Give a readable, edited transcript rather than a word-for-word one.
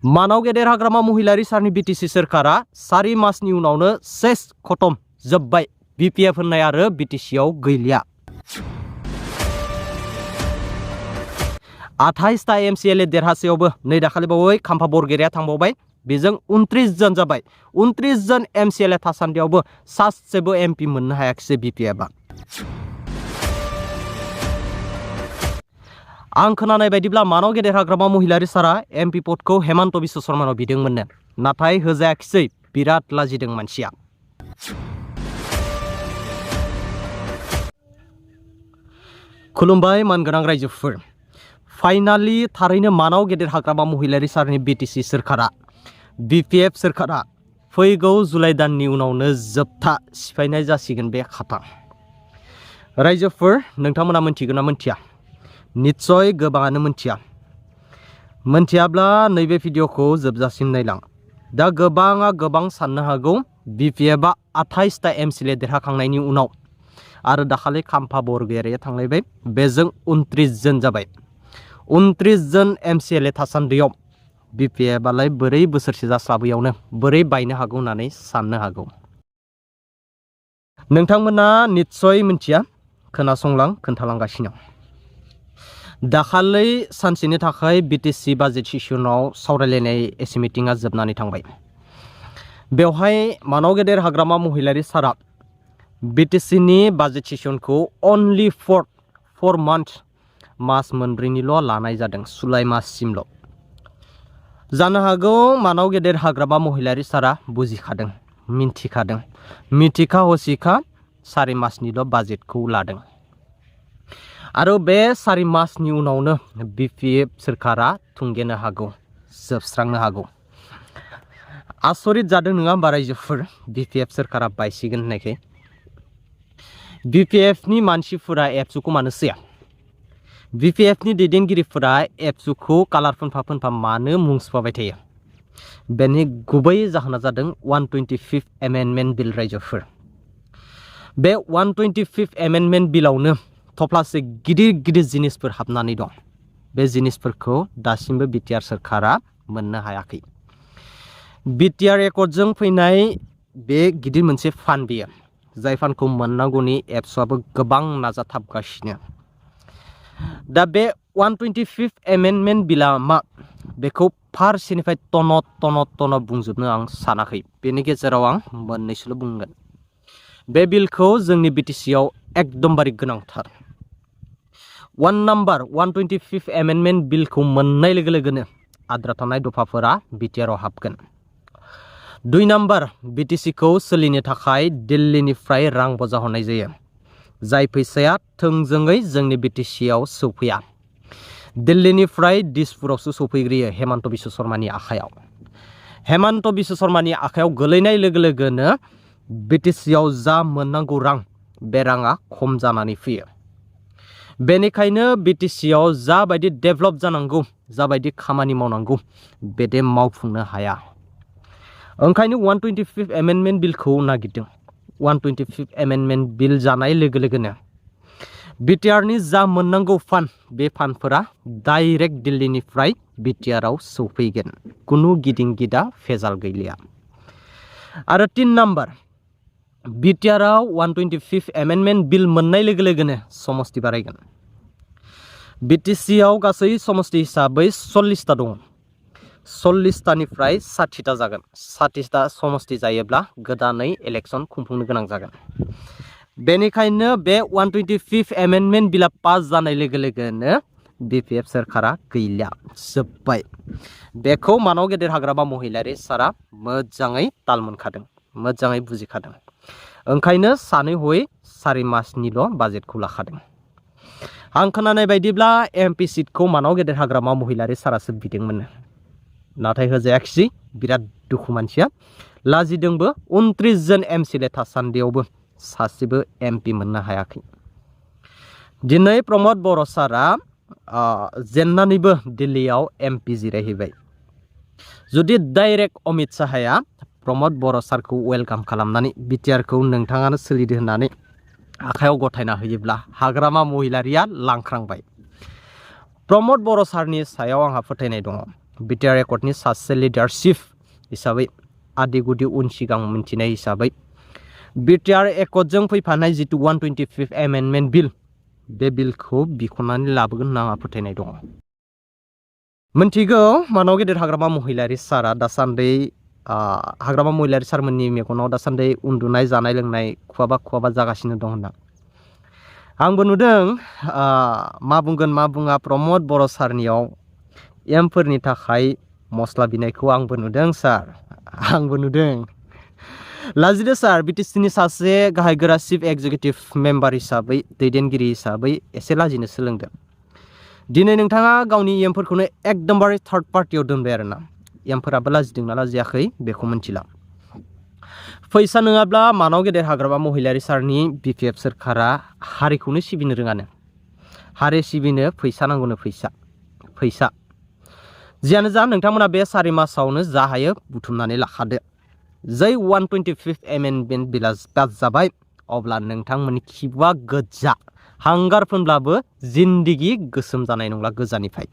मानाव गेदेर हाग्रामा महिलारि सारनि बिटिसि सोरखारा 4 मासनि उनावनो सेस खतम जोब्बाय बिपिएफ होननाय आरो बिटिसिआव गैलिया 28टा एमसिएलए देरहासेयावबो नै दाखालि बावै खाम्फा बरगेरेया थांबावबाय बेजों 29 जन जाबाय 29 जन एमसिएलए थासान्दियावबो सासेबो एमपि मोननो हायाखिसै बिपिएफआ आं खोनानाय बायदिब्ला मानाव गेदेर हाग्रामा महिलारि सारा एमपि पदखौ हेमन्त बिश्व शर्मानाव बिदोंमोननो नाथाय होजायाखिसै बिराद लाजिदों मानसिया खुलुमबाय मानगोनां रायजोफोर फाइनाली थारैनो मानाव गेदेर हाग्रामा महिलारि सारनि बिटिसि सोरखारा बिपिएफ सोरखारा फैगौ जुलाइ दाननि उनावनो जोबथा सिफायनाय जासिगोन बे खाता रायजोफोर नोंथांमोना मिन्थिगोन ना मिन्थिया निश्चय गोबाङानो मिन्थियाब्ला नैबे भिडिअखौ जोबजासिम नायलां दा गोबाङा गोबां साननो हागौ बिपिएफआ 28टा एमसिएलए देरहाखांनायनि उनाव आरो दाखालि खाम्फा बरगयारिया थांलायबाय बेजों 29 जन जाबाय 29 जन एमसिएलए थासान्दियाव बिपिएफआलाय बोरै बोसोरसे जास्लाबैयावनो बोरै बायनो हागौ होननानै साननो हागौ नोंथांमोना निश्चय मिन्थिया खोनासंलां खोन्थालांगासिनो दाखालि सानसेनि थाखाय बिटिसि बाजेट सेसनाव सावरायलायनाय एसे मिटिंआ जोबनानै थांबाय बेवहाय मानाव गेदेर हाग्रामा महिलारि सारा बिटिसिनि बाजेट सेसनखौ अनलि फर 4 मान्थ मास मोनब्रैनिल' लानाय जादों जुलाइ माससिमल' जानो हागौ मानाव गेदेर हाग्रामा महिलारि सारा बुजिखादों मिन्थिखादों मिथिखा हसिखा 4 मासनिल' बाजेटखौ लादों आरो बे 4 मासनि उनावनो बिपिएफ सोरखारा थुंगेनो हागौ जोबस्रांनो हागौ आसरित जादों नङा होमबा रायजोफोर बिपिएफ सोरखारा बायसिगोन होननायखाय बिपिएफनि मानसिफोरा एबसुखौ मानो सोया बिपिएफनि दैदेनगिरिफोरा एबसुखौ कालार फोनफा फोनफा मानो मुं सुफाबाय थायो बेनि गुबै जाहोना जादों 125 एमेन्डमेन्ट बिल रायजोफोर बे 125 एमेन्डमेन्ट बिलावनो थफ्लासे गिदिर गिदिर जिनिसफोर हाबनानै दं बे जिनिसफोरखौ दासिमबो बिटिआर सोरखारा मोननो हायाखै बिटिआर एकर्डजों फैनाय बे गिदिर मोनसे फान्ड बियो जाय फान्डखौ मोननांगौनि एबसुआबो गोबां नाजाथाबगासिनो दा बे 125 एमेन्डमेन्ट बिला मा बेखौ फारसेनिफ्राय टन बुंजोबनो आं सानाखै बेनि गेजेराव आं मोननैसोल' बुंगोन बे बिलखौ जोंनि बिटिसिआव एकदमबारे गोनांथार 1 नाम्बार 125 एमेन्डमेन्ट बिलखौ मोननाय लोगो लोगोनो आद्रा थानाय दफाफोरा बिटिआरआव हाबगोन 2 नाम्बार बिटिसिखौ सोलिनो थाखाय दिल्लीनिफ्राय रां बजा हरनाय जायो जाय फैसाया थोंजोङै जोंनि बिटिसिआव सौफैया दिल्लीनिफ्राय दिसपुरावसो सौफैग्रोयो हेमन्त बिश्व शर्मानि आखायाव हेमन्त बिश्व शर्मानि आखायाव गोलैनाय लोगो लोगोनो बिटिसिआव जा मोननांगौ रां बे राङा खम जानानै फैयो बेनिखायनो बिटिसिआव जाबायदि डेभेलप जानांगौ जाबायदि खामानि मावनांगौ बेदे मावफुंनो हाया ओंखायनो 125 एमेन्डमेन्ट बिलखौ नागिरदों 125 एमेन्डमेन्ट बिल जानाय लोगो लोगोनो बिटिआरनि जा मोननांगौ फान्ड बे फान्डफोरा डाइरेक्ट दिल्लीनिफ्राय बिटिआरआव सौफैगोन कुनु गिदिं गिदा फेजाल गैलिया आरो 3 नाम्बार बिटिआरआव 125 एमेन्डमेन्ट बिल मोननाय लोगो लोगोनो समस्ति बारायगोन बिटिसिआव गासै समस्ति हिसाबै 40टा दङ 40टानिफ्राय 60टा जागोन 60टा समस्ति जायोब्ला गोदानै इलेक्सन खुंफुंनो गोनां जागोन बेनिखायनो बे 125 एमेन्डमेन्ट बिला पास जानाय लोगो लोगोनो बिपिएफ सोरखारा गैलिया जोब्बाय बेखौ मानाव गेदेर हाग्रामा महिलारि सारा मोजाङै ताल मोनखादों मोजाङै बुजिखादों ओंखायनो सानै हयै 4 मासनिल' बाजेटखौ लाखादों आं खोनानाय बायदिब्ला एमपि सिटखौ मानाव गेदेर हाग्रामा महिलारि सारासो बिदोंमोन नाथाय होजायाखिसै बिराद दुखु मानसिया लाजिदोंबो 29 जन एमसिएलए थासान्दियावबो सासेबो एमपि मोननो हायाखै दिनै प्रमद बर' सारा जेन्नानैबो दिल्लीयाव एमपि जिरायहैबाय जुदि डाइरेक्ट अमित शाहया प्रमद बर' सारखौ वेलकाम खालामनानै बिटिआरखौ नोंथाङानो सोलिदो होननानै आखायाव गथायना होयोब्ला हाग्रामा महिलारिया लांख्रांबाय प्रमद बर' सारनि सायाव आंहा फोथायनाय दङ बिटिआर एकर्डनि सासे लिडारशिप हिसाबै आदि गुदि उन सिगां मिन्थिनाय हिसाबै बिटिआर एकर्डजों फैफानाय जितु 125 एमेन्डमेन्ट बिल बे बिलखौ बिख'नानै लाबोगोन होनना आंहा फोथायनाय दङ। मोनथिगौ मानाव गेदेर हाग्रामा महिलारि सारा दासान्दि हाग्रामा महिलारि सारमोननि मेगनाव दासान्दि उन्दुनाय जानाय लोंनाय खुवाबा जागासिनो दं होनना आंबो नुदों। मा बुंगोन मा बुङा प्रमद बर' सारनियाव एमफोरनि थाखाय मस्ला बिनायखौ आंबो नुदों सार, आंबो नुदों। लाजिदो सार, बिटिसिनि सासे गाहाय गोरा चिफ एक्जिकिउटिभ मेम्बार हिसाबै दैदेनगिरि हिसाबै एसे लाजिनो सोलोंदो। दिनै नोंथाङा गावनि एमफोरखौनो एकदमबारे थार्ड पार्टियाव दोनबाय आरोना। एमफोराबो लाजिदोंना लाजियाखै बेखौ मिथिला। फैसा नङाब्ला मानाव गेदेर हाग्रामा महिलारि सारनि बिपिएफ सोरखारा हारिखौनो सिबिनो रोङानो। हारि सिबिनो फैसा नांगौनो, फैसा। जियानो जा नोंथांमोना बे 4 मासावनो जा हायो बुथुमनानै लाखादो। जै 125 एमेन्डमेन्ट बिला पास जाबाय अब्ला नोंथांमोननि खिबुआ गोजा हांगार फोनब्लाबो जिन्दिगि गोसोम जानाय नंला गोजानिफ्राय।